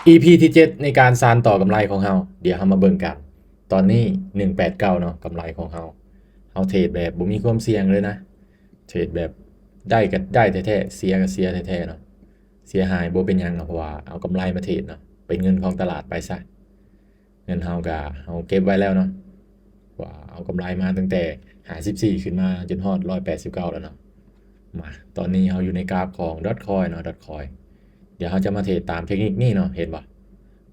ອີພີທີເຈັດ ໃນການສານຕໍ່ກຳໄລຂອງເຮົາ ດຽວເຮົາມາເບິ່ງກັນ. ຕອນນີ້ ໜຶ່ງແປດເກົ້າເນາະ ກຳໄລຂອງເຮົາ. ເຮົາເທຣດແບບບໍ່ມີຄວາມສ່ຽງເລີຍນະ ເທຣດແບບໄດ້ກໍໄດ້ແທ້ໆ ເສຍກໍເສຍແທ້ໆເນາະ. ເສຍຫາຍບໍ່ເປັນຫຍັງເນາະ ເພາະວ່າເອົາກຳໄລມາເທຣດເນາະ ເປັນເງິນຂອງຕະຫຼາດໄປຊະ. ເງິນເຮົາກະເຮົາເກັບໄວ້ແລ້ວເນາະ ວ່າເອົາກຳໄລມາຕັ້ງແຕ່ຫ້າສິບສີ່ຂຶ້ນມາຈົນຮອດຮ້ອຍແປດສິບເກົ້າແລ້ວເນາະ. ມາ ຕອນນີ້ເຮົາຢູ່ໃນກາຟຂອງ Dogecoin ເນາະ Dogecoin. ດຽວເຮົາຈະມາເທຣດຕາມເທັກນິກນີ້ເນາະ ເຫັນບໍ່?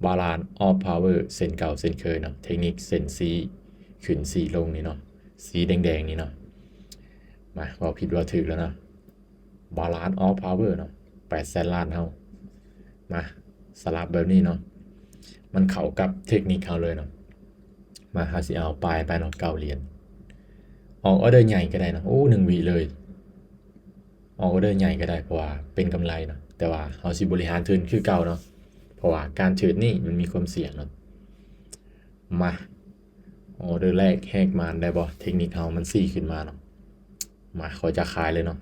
Balance of Power ເສັ້ນເກົ່າເຊັ່ນເຄີຍເນາະ ເທັກນິກເສັ້ນສີຂຶ້ນສີລົງນີ້ເນາະ ສີແດງໆນີ້ເນາະ. ມາ ເວົ້າຜິດເວົ້າຖືກແລ້ວເນາະ. Balance of Power ເນາະ ແປດແສນລ້ານເຮົາ. ມາ ສະຫຼັບແບບນີ້ເນາະ ມັນເຂົ້າກັບເທັກນິກເຮົາເລີຍເນາະ. ມາ ເຮົາຊິເອົາປາຍໄປເນາະ ເກົ້າຫຼຽນ. ອອກອໍເດີໃຫຍ່ກໍໄດ້ເນາະ ໂອ້ ໜຶ່ງວິເລີຍ. ອອກອໍເດີໃຫຍ່ກໍໄດ້ ເພາະວ່າເປັນກຳໄລເນາະ ແຕ່ວ່າເຮົາຊິບໍລິຫານທຶນຄືເກົ່າເນາະ ເພາະວ່າການເທຣດນີ້ມັນມີຄວາມສ່ຽງເນາະ. ມາ ອໍເດີແລກແຫກມານໄດ້ບໍ່? ເທັກນິກເຮົາມັນຊີ້ຂຶ້ນມາເນາະ. ມາ ຂ້ອຍຈະຂາຍເລີຍເນາະ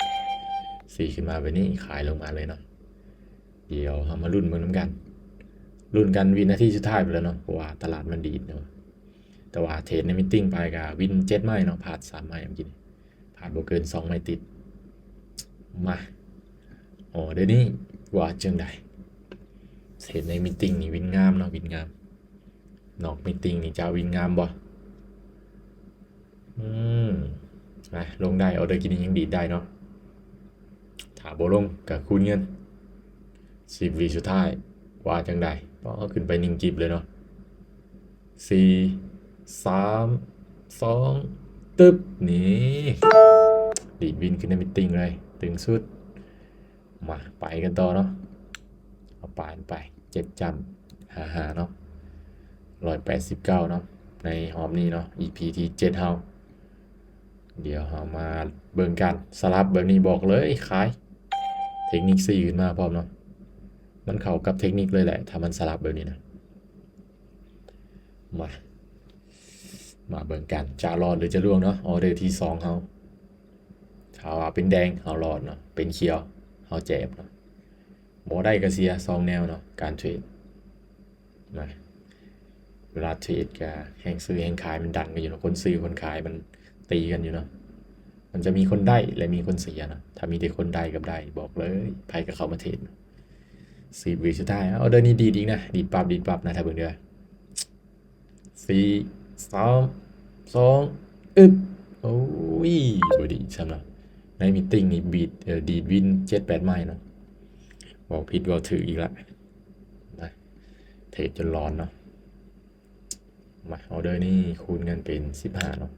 ຊີ້ຂຶ້ນມາແບບນີ້ ຂາຍລົງມາເລີຍເນາະ. ດຽວເຮົາມາລຸ້ນເບິ່ງນຳກັນ ລຸ້ນກັນວິນາທີສຸດທ້າຍພຸ້ນແຫຼະເນາະ ເພາະວ່າຕະຫຼາດມັນດີດເນາະ. ແຕ່ວ່າເທຣດໃນມິດຕິງໄປກະວິນເຈັດໄມ້ເນາະ ພາດສາມໄມ້ເມື່ອກີ້ນີ້ ພາດບໍ່ເກີນສອງໄມ້ຕິດ. ມາ ອໍເດີນີ້ວ່າຈັ່ງໃດ? ເທຣດໃນມິດຕິງນີ້ວິນງາມເນາະ ວິນງາມ. ນອກມິດຕິງນີ້ຈະວິນງາມບໍ່? ອືມ ມາ ລົງໄດ້ ອໍເດີກີ້ນີ້ຍັງດີດໄດ້ເນາະ ຖ້າບໍ່ລົງກະຄູນເງິນ. ສິບວິສຸດທ້າຍວ່າຈັ່ງໃດ? ປາ ຂຶ້ນໄປໜຶ່ງກິບເລີຍເນາະ. ສີ່ ສາມ ສອງ ຕຶບ ນີ້ ດີດວິນຂຶ້ນໃນມິດຕິງເລີຍ ຕຶງສຸດ. ມາ ໄປກັນຕໍ່ເນາະ ເອົາປານໄປ ເຈັດຈ້ຳ ຫ້າຫ້າເນາະ ຮ້ອຍແປດສິບເກົ້າເນາະ ໃນຮອບນີ້ເນາະ ອີພີທີເຈັດເຮົາ. ດຽວເຮົາມາເບິ່ງກັນ ສະຫຼັບແບບນີ້ບອກເລີຍຂາຍ ເທັກນິກຊີ້ຂຶ້ນມາພ້ອມເນາະ ມັນເຂົ້າກັບເທັກນິກເລີຍແຫຼະ ຖ້າມັນສະຫຼັບແບບນີ້ນະ. ມາ ມາເບິ່ງກັນ ຈະລອດຫຼືຈະລ່ວງເນາະ ອໍເດີທີສອງເຮົາ. ຖ້າວ່າເປັນແດງເຮົາລອດເນາະ ເປັນຂຽວເຮົາແຈບເນາະ ບໍ່ໄດ້ກໍເສຍ ສອງແນວເນາະ ການເທຣດນະ. ເວລາເທຣດກໍແຮງຊື້ແຮງຂາຍມັນດັນກັນຢູ່ເນາະ ຄົນຊື້ຄົນຂາຍມັນຕີກັນຢູ່ເນາະ. ມັນຈະມີຄົນໄດ້ ແລະ ມີຄົນເສຍເນາະ ຖ້າມີແຕ່ຄົນໄດ້ກັບໄດ້ ບອກເລີຍ ໃຜກໍເຂົ້າມາເທຣດ. ສິບວິສຸດທ້າຍ ອໍເດີນີ້ດີດອີກນະ ດີດປັບ ດີດປັບນະ ຖ້າເບິ່ງເດີ. ສີ່ ສາມ ສອງ ອຶບ ໂອ້ຍ ບໍ່ດີຊ້ຳເນາະ. ໃນມິດຕິງນີ້ບີດ ເອີ ດີດວິນເຈັດແປດໄມ້ເນາະ ເວົ້າຜິດເວົ້າຖືກອີກລະນະ ເທຣດຈົນຫຼອນເນາະ. ມາ ອໍເດີນີ້ຄູນເງິນເປັນສິບຫ້າເນາະ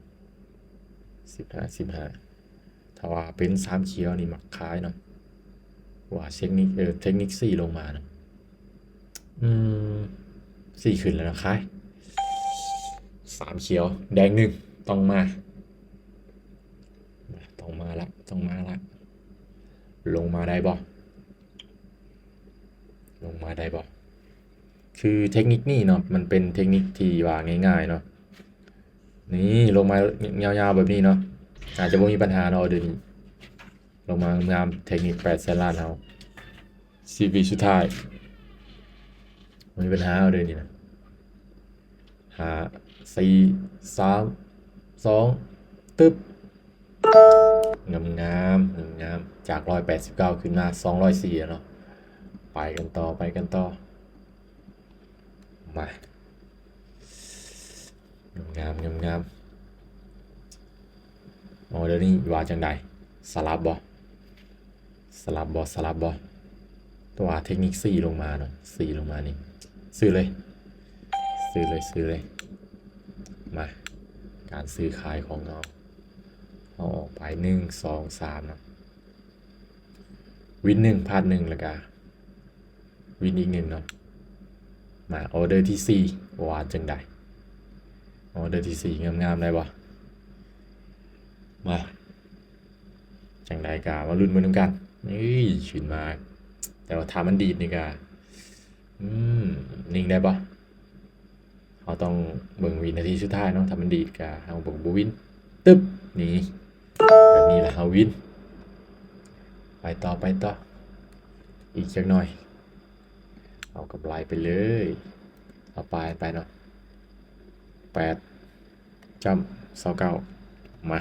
ສິບຫ້າ ສິບຫ້າ. ຖ້າວ່າເປັນສາມຂຽວນີ້ມັກຂາຍເນາະ ວ່າເທັກນິກ ເອີ ເທັກນິກຊີ້ລົງມາເນາະ. ອືມ ຊີ້ຂຶ້ນແລ້ວນະ ຂາຍ. ສາມຂຽວ ແດງໜຶ່ງ ຕ້ອງມາ ຕ້ອງມາລະ ຕ້ອງມາລະ. ລົງມາໄດ້ບໍ່? ລົງມາໄດ້ບໍ່? ຄືເທັກນິກນີ້ເນາະ ມັນເປັນເທັກນິກທີ່ວ່າງ່າຍໆເນາະ. ນີ້ລົງມາຍາວໆແບບນີ້ເນາະ ອາດຈະບໍ່ມີບັນຫາເນາະ ອໍເດີນີ້. ລົງມາງາມໆ ເທັກນິກແປດແສນລ້ານເຮົາ. ສິບວິສຸດທ້າຍ ບໍ່ມີບັນຫາ ອໍເດີນີ້ນະ. ຫ້າ ສີ່ ສາມ ສອງ ຕຶບ ງາມໆ ງາມໆ ຈາກຮ້ອຍແປດສິບເກົ້າຂຶ້ນມາສອງຮ້ອຍສີ່ແລ້ວເນາະ. ໄປກັນຕໍ່ ໄປກັນຕໍ່ ມາ ງາມໆ ງາມໆ. ອໍເດີນີ້ວ່າຈັ່ງໃດ? ສະຫຼັບບໍ່? ສະຫຼັບບໍ່? ສະຫຼັບບໍ່? ແຕ່ວ່າເທັກນິກຊີ້ລົງມາເນາະ ຊີ້ລົງມານີ້ ຊື້ເລີຍ ຊື້ເລີຍ ຊື້ເລີຍ. ມາ ການຊື້ຂາຍຂອງເຮົາ ເຮົາອອກໄປ ໜຶ່ງ ສອງ ສາມເນາະ ວິນໜຶ່ງ ພາດໜຶ່ງ ແລ້ວກະວິນອີກໜຶ່ງເນາະ. ມາ ອໍເດີທີສີ່ ວ່າຈັ່ງໃດ? ອໍເດີທີສີ່ ງາມໆ ໄດ້ບໍ່? ມາ ຈັ່ງໃດກະມາລຸ້ນເບິ່ງນຳກັນ. ເອີຍ ຂຶ້ນມາ ແຕ່ວ່າຖ້າມັນດີດນີ້ກະ ອືມ ນິ່ງໄດ້ບໍ່? ເຮົາຕ້ອງເບິ່ງວິນາທີສຸດທ້າຍເນາະ ຖ້າມັນດີດກະເຮົາເບິ່ງບໍ່ວິນ ຕຶບ ນີ້ ແບບນີ້ລະເຮົາວິນ. ໄປຕໍ່ ໄປຕໍ່ ອີກຈັກໜ່ອຍ ເອົາກຳໄລໄປເລີຍ ເອົາປາຍໄປເນາະ ແປດຈ້ຳຊາວເກົ້າ ມາ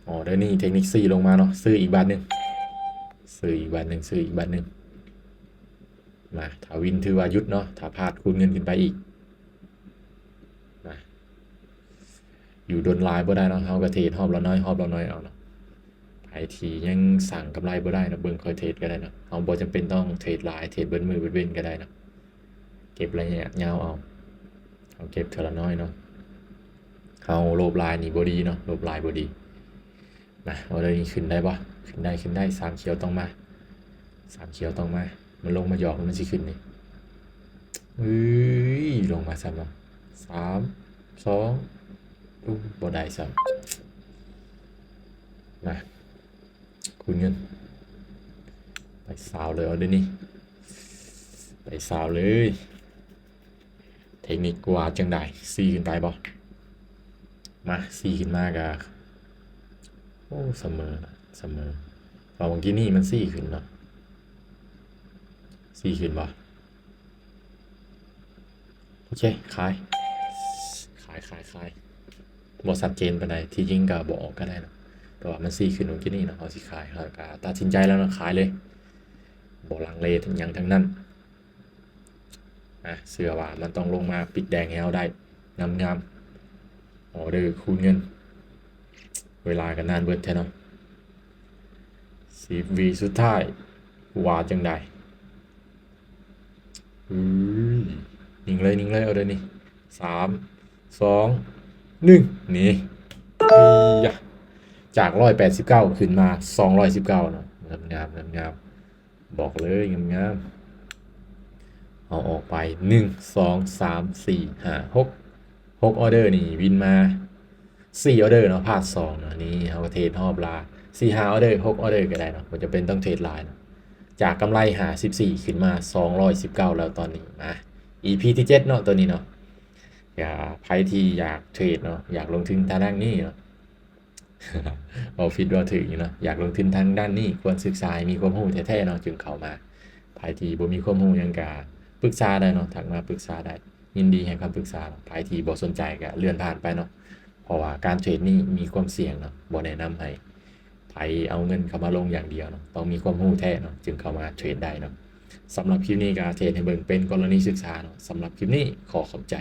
ອໍເດີນີ້ເທັກນິກສີ່ລົງມາເນາະ ຊື້ອີກບາດໜຶ່ງ ຊື້ອີກບາດໜຶ່ງ ຊື້ອີກບາດໜຶ່ງ ມາ ຖ້າວິນຖືວ່າຢຸດເນາະ ຖ້າພາດຄູນເງິນຂຶ້ນໄປອີກ ມາ ຢູ່ດົນຫຼາຍບໍ່ໄດ້ເນາະ ເຮົາກໍເທຣດຮອບລະໜ້ອຍ ຮອບລະໜ້ອຍເອົາເນາະ ໃຜທີ່ຍັງສ້າງກຳໄລບໍ່ໄດ້ເນາະ ເບິ່ງຂ້ອຍເທຣດກໍໄດ້ເນາະ ເຮົາບໍ່ຈຳເປັນຕ້ອງເທຣດຫຼາຍ ເທຣດເບິດມື້ເບິດເວັນກໍໄດ້ເນາະ ເກັບໄລຍະຍາວເອົາ ເຮົາເກັບເທື່ອລະໜ້ອຍເນາະ ເຮົາໂລບຫຼາຍນີ້ບໍ່ດີເນາະ ໂລບຫຼາຍບໍ່ດີ ມາ ອໍເດີນີ້ຂຶ້ນໄດ້ບໍ່? ຂຶ້ນໄດ້ ຂຶ້ນໄດ້ ສາມຂຽວຕ້ອງມາ ສາມຂຽວຕ້ອງມາ ມັນລົງມາຢອກ ມັນຊິຂຶ້ນນີ້ ເອີຍ ລົງມາຊ້ຳເນາະ ສາມ ສອງ ອຸ້ ບໍ່ໄດ້ຊ້ຳ ມາ ຄູນເງິນ ໄປຊາວເລີຍ ອໍເດີນີ້ ໄປຊາວເລີຍ ເທັກນິກວ່າຈັ່ງໃດ? ສີ່ຂຶ້ນໄປບໍ່? ມາ ສີ່ຂຶ້ນມາກະ ໂອ້ ສະເໝີ ສະເໝີ ເພາະວ່າເມື່ອກີ້ນີ້ມັນສີ່ຂຶ້ນເນາະ ສີ່ຂຶ້ນບໍ່? ໂອເຄ ຂາຍ ຂາຍ ຂາຍ ຂາຍ ບໍ່ຊັດເຈນປານໃດ ທີ່ຈິງກະບໍ່ອອກກະໄດ້ເນາະ ແຕ່ວ່າມັນສີ່ຂຶ້ນເມື່ອກີ້ນີ້ເນາະ ເຮົາຊິຂາຍ ເຮົາກະຕັດສິນໃຈແລ້ວເນາະ ຂາຍເລີຍ ບໍ່ລັງເລຫຍັງທັງນັ້ນ. ອ່ະ ເຊື່ອວ່າມັນຕ້ອງລົງມາປິດແດງໃຫ້ເຮົາໄດ້ງາມໆ ອໍເດີຄູນເງິນ ເວລາກໍນານເບິດແທ້ເນາະ ສິບວິສຸດທ້າຍ ວ່າຈັ່ງໃດ? ອື ນິ່ງເລີຍ ນິ່ງເລີຍ ອໍເດີນີ້ ສາມ ສອງ ໜຶ່ງ ນີ້ ອີຍະ ຈາກຮ້ອຍແປດສິບເກົ້າຂຶ້ນມາສອງຮ້ອຍສິບເກົ້າເນາະ ງາມໆ ງາມໆ ບອກເລີຍງາມໆ ເອົາອອກໄປ ໜຶ່ງ ສອງ ສາມ ສີ່ ຫ້າ ຫົກ ຫົກອໍເດີນີ້ວິນມາສີ່ອໍເດີເນາະ ພາດສອງເນາະ ນີ້ເຮົາກໍເທຣດຮອບລະສີ່ຫ້າອໍເດີ ຫົກອໍເດີກໍໄດ້ເນາະ ບໍ່ຈຳເປັນຕ້ອງເທຣດຫຼາຍເນາະ ຈາກກຳໄລຫ້າສິບສີ່ຂຶ້ນມາສອງຮ້ອຍສິບເກົ້າແລ້ວຕອນນີ້ ມາ ອີພີທີເຈັດເນາະ ໂຕນີ້ເນາະ ກະໃຜທີ່ຢາກເທຣດເນາະ ຢາກລົງທຶນທາງດ້ານນີ້ເນາະ ເວົ້າຜິດເວົ້າຖືກຢູ່ເນາະ ຢາກລົງທຶນທາງດ້ານນີ້ ຄວນສຶກສາໃຫ້ມີຄວາມຮູ້ແທ້ໆເນາະ ຈຶ່ງເຂົ້າມາ ໃຜທີ່ບໍ່ມີຄວາມຮູ້ຫຍັງກະປຶກສາໄດ້ເນາະ ທັກມາປຶກສາໄດ້ ຍິນດີໃຫ້ຄຳປຶກສາເນາະ ໃຜທີ່ບໍ່ສົນໃຈກະເລື່ອນຜ່ານໄປເນາະ ເພາະວ່າການເທຣດນີ້ມີຄວາມສ່ຽງເນາະ ບໍ່ແນະນຳໃຫ້ໃຜເອົາເງິນເຂົ້າມາລົງຢ່າງດຽວເນາະ ຕ້ອງມີຄວາມຮູ້ແທ້ເນາະ ຈຶ່ງເຂົ້າມາເທຣດໄດ້ເນາະ ສຳລັບຄລິບນີ້ກະເທຣດໃຫ້ເບິ່ງເປັນກໍລະນີສຶກສາເນາະ ສຳລັບຄລິບນີ້ຂໍຂອບໃຈ.